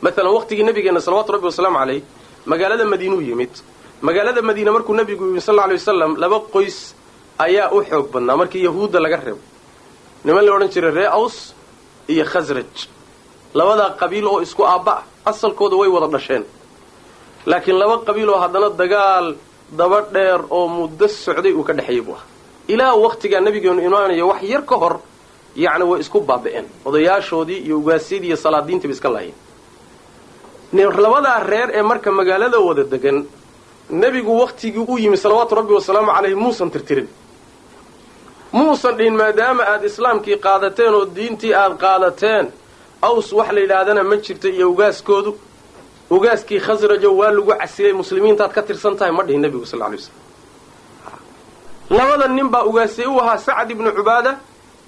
Maalan waqtigii nabigeenna salawaatu rabbi wasalaamu calayh magaalada Madiinuu yimid. Magaalada Madiine markuu nebigu yimid sal alla alay wasalam, laba qoys ayaa u xoog badnaa markii Yahuudda laga reebo, niman la odhan jiray ree Aws iyo Khasraj. Labadaa qabiil oo isku aabba ah, asalkooda way wada dhasheen, laakiin laba qabiil oo haddana dagaal daba dheer oo muddo socday uu ka dhexeeyey buu ahaa. Ilaa waqtigaa nabigeenu imaanayo wax yar ka hor, yacni way isku baaba'een, odayaashoodii iyo ugaasyadii iyo salaadiintiiba iska laayeen. Labadaa reer ee marka magaalada wada degan, nebigu wakhtigii u yimi salawaatu rabbi wasalaamu calayhi muusan tirtirin, muusan dhihin maadaama aad islaamkii qaadateen oo diintii aad qaadateen, Aws wax la yidhaahdana ma jirto iyo ugaaskoodu, ugaaskii Khasrajo waa lagu casilay, muslimiintaad ka tirsan tahay, ma dhihin nebigu sal lay slam. Labada nin baa ugaasye u ahaa, Sacad ibnu Cubaada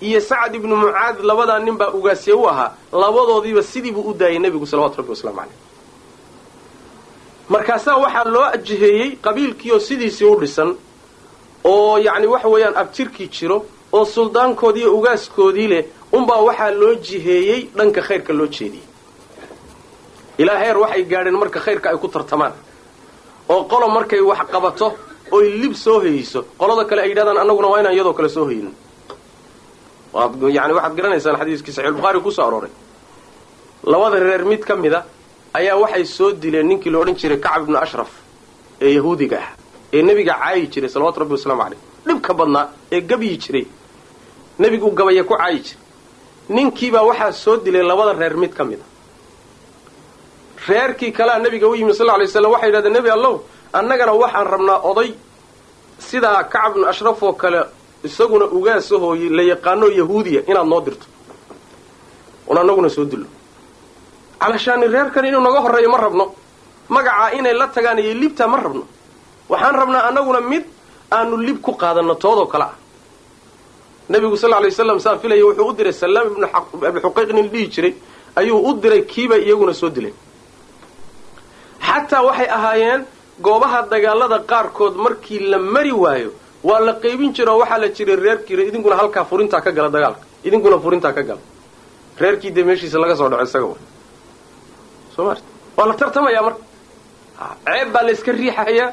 iyo Sacad ibnu Mucaad, labadaa nin baa ugaasye u ahaa. Labadoodiiba sidiibuu u daayay nebigu salawatu rabbi waslamu caleyh. Markaasaa waxaa loo ajiheeyey qabiilkiioo sidiisii u dhisan oo yacni waxa weeyaan abtirkii jiro oo suldaankoodii iyo ugaaskoodii leh unbaa waxaa loo jiheeyey dhanka khayrka loo jeediyey. Ilaa heer waxay gaadheen marka khayrka ay ku tartamaan, oo qolo markay wax qabato oy lib soo hoyeyso, qolada kale ay yidhahdaan annaguna waa inaan iyadoo kale soo hoyino. Yani waxaad garanaysaan xadiiskii Saxiixulbukhaari kusoo arooray, labada reer mid ka mida ayaa waxay soo dileen ninkii la odhan jiray Kacab ibnu Ashraf ee Yahuudiga ah ee nebiga caayi jiray salawatu rabbi waslamu caleyh, dhibka badnaa ee gabyi jiray, nebigu gabaya ku caayi jiray. Ninkiibaa waxaa soo dilay labada reer mid ka mid a. Reerkii kalea nebiga u yimi sal lla lay slam, waxay yidhahdeen: "Nebi Allow, annagana waxaan rabnaa oday sidaa Kacab ibnu Ashraf oo kale, isaguna ugaasahooy la yaqaanoo Yahuudiya, inaad noo dirto oon annaguna soo dillo, calashaani reerkan inuu naga horreeyo ma rabno, magacaa inay la tagaan iyo libtaa ma rabno. Waxaan rabnaa annaguna mid aanu lib ku qaadanno toodoo kale ah." Nebigu sal lay waslam saan filaya wuxuu u diray Salaam ibnu Abi Xuqayq nin dhihi jiray ayuu u diray, kiibay iyaguna soo dileen. Xataa waxay ahaayeen goobaha dagaalada qaarkood markii la mari waayo waa la qaybin jira oo waxaa la jiray reerkii: "Idinkuna halkaa furintaa ka gala dagaalka, idinkuna furintaa ka gala." Reerkii dee meeshiisa laga soo dhaco isaga soo maarta waa la tartamayaa. Marka ceeb baa la iska riixayaa,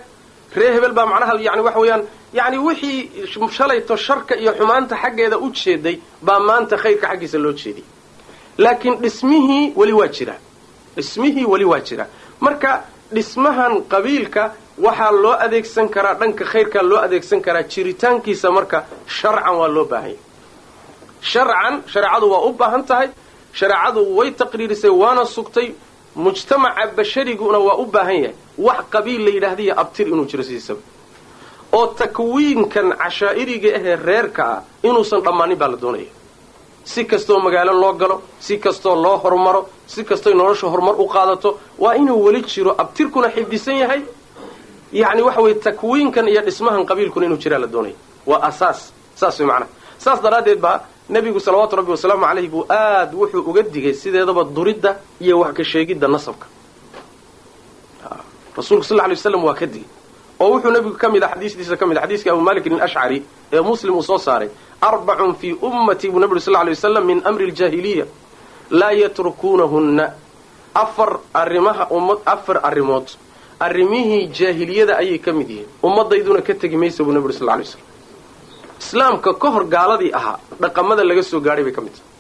ree hebel baa macnaha yani waxa weeyaan yani wixii shalayto sharka iyo xumaanta xaggeeda u jeeday baa maanta khayrka xaggiisa loo jeediyay, laakiin dhismihii weli waa jiraa, dhismihii weli waa jiraa. Marka dhismahan qabiilka waxaa loo adeegsan karaa dhanka khayrkaa loo adeegsan karaa jiritaankiisa. Marka sharcan waa loo baahan yahay, sharcan shareecadu waa u baahan tahay, shareecadu way taqriirisay waana sugtay, mujtamaca bashariguna waa u baahan yahay wax qabiil la yidhaahdiyo abtir inuu jiro sidiisaba, oo takwiinkan cashaa'iriga ahee reerka ah inuusan dhammaanin baa la doonaya. Si kastoo magaalo loo galo, si kastoo loo horumaro, si kastoy nolosha horumar u qaadato, waa inuu weli jiro abtirkuna xifdisan yahay. Yacni waxa weye takwiinkan iyo dhismahan qabiilkuna inuu jiraa la doonaya, waa asaas. Saas way macnaha. Saas daraaddeed baa nebigu salawaatu rabbi wasalaamu calayh buu aad wuxuu uga digay sideedaba duridda iyo wax ka sheegidda nasabka. Rasuulku sal lay waslam waa ka digay, oo wuxuu nebigu ka mid a xadiistiisa ka mid a xadiiska Abu Malik alashcari ee Muslim uu soo saaray: "Arbacun fii ummatii," buu nebi uri sal lay waslam, "min amri aljaahiliya laa yatrukuunahunna." Afar arrimaha ummad, afar arrimood arrimihii jaahiliyada ayay ka mid yihiin, ummadayduna ka tegi maysa, buu nebi uri sal lay slam. Islaamka ka hor gaaladii ahaa dhaqamada laga soo gaadhay bay ka mid tahay,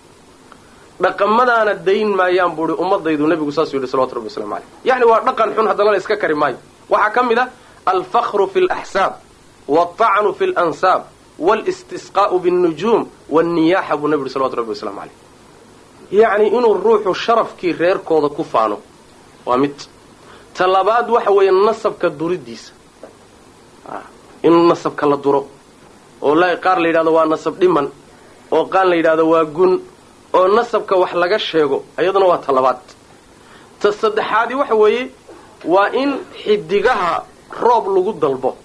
dhaqamadaana dayn maayaan buuhi ummadaydu. Nebigu saasuu yidhi salawatu rabbi waslamu caleyh. Yacni waa dhaqan xun, haddana la iska kari maayo. Waxaa ka mid ah alfakru fi alaxsaab waltacnu fi alansaab walistisqaa'u binnujuum wanniyaaxa, buu nebi yidhi salawatu rabbi waslamu caleyh. Yacni inuu ruuxu sharafkii reerkooda ku faano waa mid. Ta labaad waxa weeye nasabka duridiisa, in nasabka la duro oo qaar la yidhahdo waa nasab dhiman, oo qaan la yidhahdo waa gun, oo nasabka wax laga sheego, iyaduna waa ta labaad. Ta saddexaadi waxa weeye waa in xidigaha roob lagu dalbo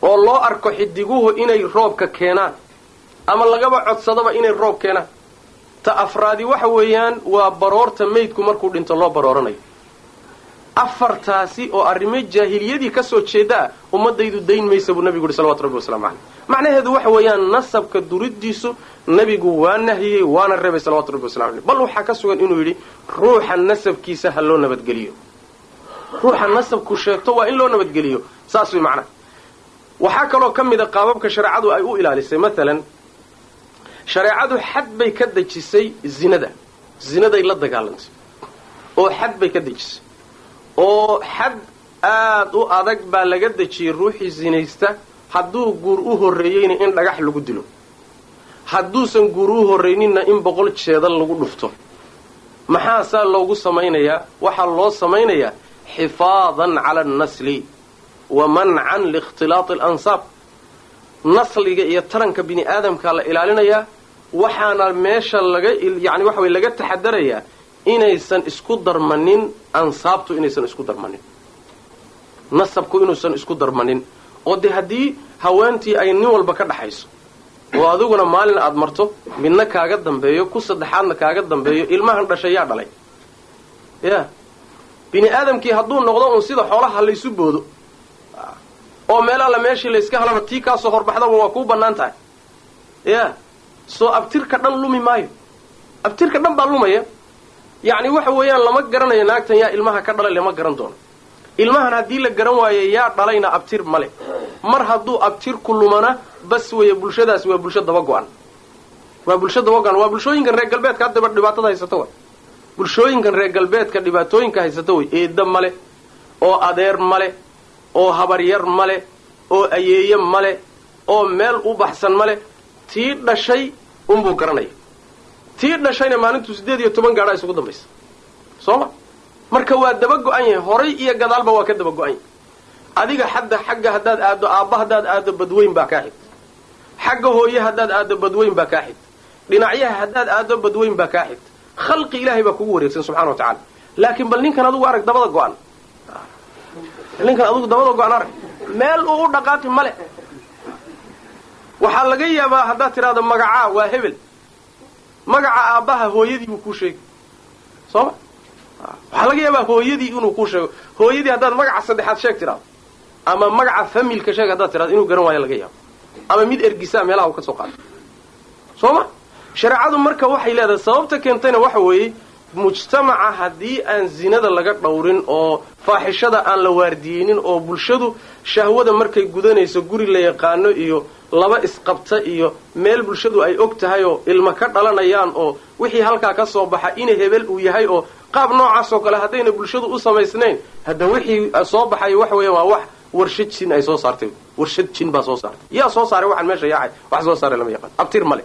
oo loo arko xidiguhu inay roobka keenaan ama lagaba codsadaba inay roob keenaan. Ta afraadi waxa weeyaan waa baroorta meydku markuu dhinto loo barooranayo. Afartaasi oo arrimo jaahiliyadii ka soo jeeda ah ummadaydu dayn maysa buu nabigu yidhi salawatu rabbi waslamu caleyh. Macnaheedu waxa weeyaan nasabka duriddiisu nabigu waa nahiyey waana reebay salawatu rabbi waslamu caleyh. Bal waxaa ka sugan inuu yidhi ruuxa nasabkiisa ha loo nabadgeliyo, ruuxa nasabku sheegto waa in loo nabadgeliyo, saas way macnaha. Waxaa kaloo ka mid a qaababka shareecadu ay u ilaalisay, maalan shareecadu xad bay ka dejisay zinada, zinaday la dagaalantay oo xad bay ka dejisay, oo xad aad u adag baa laga dejiyey ruuxii zinaysta. Hadduu guur u horreeyeyna in dhagax lagu dilo, hadduusan guur u horrayninna in 100 jeedal lagu dhufto. Maxaasaa loogu samaynayaa? Waxaa loo samaynayaa xifaadan cala annasli wa mancan liikhtilaati alansaab. Nasliga iyo taranka bini aadamkaa la ilaalinayaa, waxaana meesha laga yani waxa weye laga taxadarayaa inaysan isku darmanin ansaabtu, inaysan isku darmanin nasabku, inuusan isku darmanin. Oo dee haddii haweentii ay nin walba ka dhaxayso oo adiguna maalin aad marto, midna kaaga dambeeyo, ku saddexaadna kaaga dambeeyo, ilmahan dhashay yaa dhalay? Ya bini aadamkii hadduu noqdo uun sida xoolaha laysu boodo oo meel alla meeshii layska halaba tii kaasoo horbaxdaba waa kuu bannaan tahay, ya soo abtirka dhan lumi maayo, abtirka dhan baa lumaya. Yacni waxa weeyaan lama garanayo naagtan yaa ilmaha ka dhalay, lama garan doono. Ilmahan haddii la garan waayo yaa dhalayna abtir male. Mar hadduu abtirku lumana bas weeye, bulshadaasi waa bulsho daba go-an, waa bulsho daba go-an. Waa bulshooyinkan reer galbeedka haddaba dhibaatada haysata way, bulshooyinkan reer galbeedka dhibaatooyinka haysata way. Eedda male, oo adeer male, oo habaryar male, oo ayeeye male, oo meel u baxsan male. Tii dhashay unbuu garanaya, tii dhashayna maalintuu 18 gaadhaa isugu dambaysa, soo ma? Marka waa daba go-an yahay, horay iyo gadaalba waa ka daba go-an yahay. Adiga xadda xagga haddaad aaddo aabba haddaad aaddo badweyn baa kaa xigta, xagga hooye haddaad aaddo badweyn baa kaa xigta, dhinacyaha haddaad aaddo badweyn baa kaa xigta. Khalqi ilaahay baa kugu wareegsan subxana wa tacala. Laakiin bal ninkan adugu arag dabada go-an, ninkan adugu dabada go-an arag, meel uu u dhaqaaqi male. Waxaa laga yaabaa haddaad tidhahdo magacaa waa hebel, magaca aabbaha hooyadii buu kuu sheegi, soo ma? Waxaa laga yaabaa hooyadii inuu kuu sheego. Hooyadii haddaad magaca saddexaad sheeg tidhahdo ama magaca familka sheeg haddaad tidhahdo inuu garan waayo laga yaabo, ama mid ergisaa meelaha uu ka soo qaato, soo ma? Shareecadu marka waxay leedahay sababta keentayna waxa weeye mujtamaca haddii aan zinada laga dhowrin oo faaxishada aan la waardiyeynin oo bulshadu shahwada markay gudanayso guri la yaqaano iyo laba isqabta iyo meel bulshadu ay og tahay oo ilma ka dhalanayaan oo wixii halkaa ka soo baxa ina hebel uu yahay oo qaab noocaas oo kale haddayna bulshadu u samaysnayn, hadda wixii soo baxay waxa weeyaan waa wax warshad jin ay soo saartay. Warshad jin baa soo saartay. Yaa soo saaray waxaan meesha yaacay? Wax soo saaray lama yaqaan. Abtir male.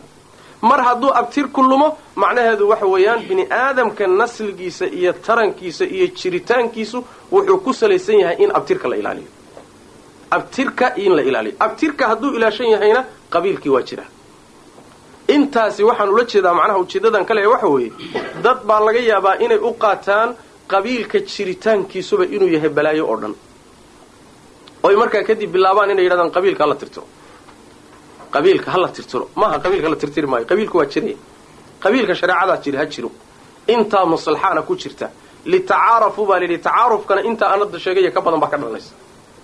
Mar hadduu abtir ku lumo macnaheedu waxa weeyaan bini aadamka nasligiisa iyo tarankiisa iyo jiritaankiisu wuxuu ku salaysan yahay in abtirka la ilaaliyo, abtirka in la ilaaliyo. Abtirka hadduu ilaashan yahayna qabiilkii waa jira. Intaasi waxaan ula jeedaa, macnaha ujeeddadan kale waxa weeye dad baa laga yaabaa inay u qaataan qabiilka jiritaankiisuba inuu yahay balaayo oo dhan, oy markaa kadib bilaabaan inay yidhahdaan qabiilka hala tirtiro, qabiilka hala tirtiro. Maaha qabiilka la tirtiri maayo, qabiilku waa jiraya, qabiilka shareecadaa jira, ha jiro. Intaa maslaxaana ku jirta litacaarafuu baa layidhi. Tacaarufkana intaa aan hadda sheegaya ka badan baa ka dhalanaysa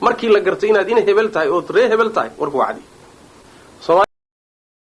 markii la gartay inaad ina hebel tahay ood ree hebel tahay. Warku waa cadi.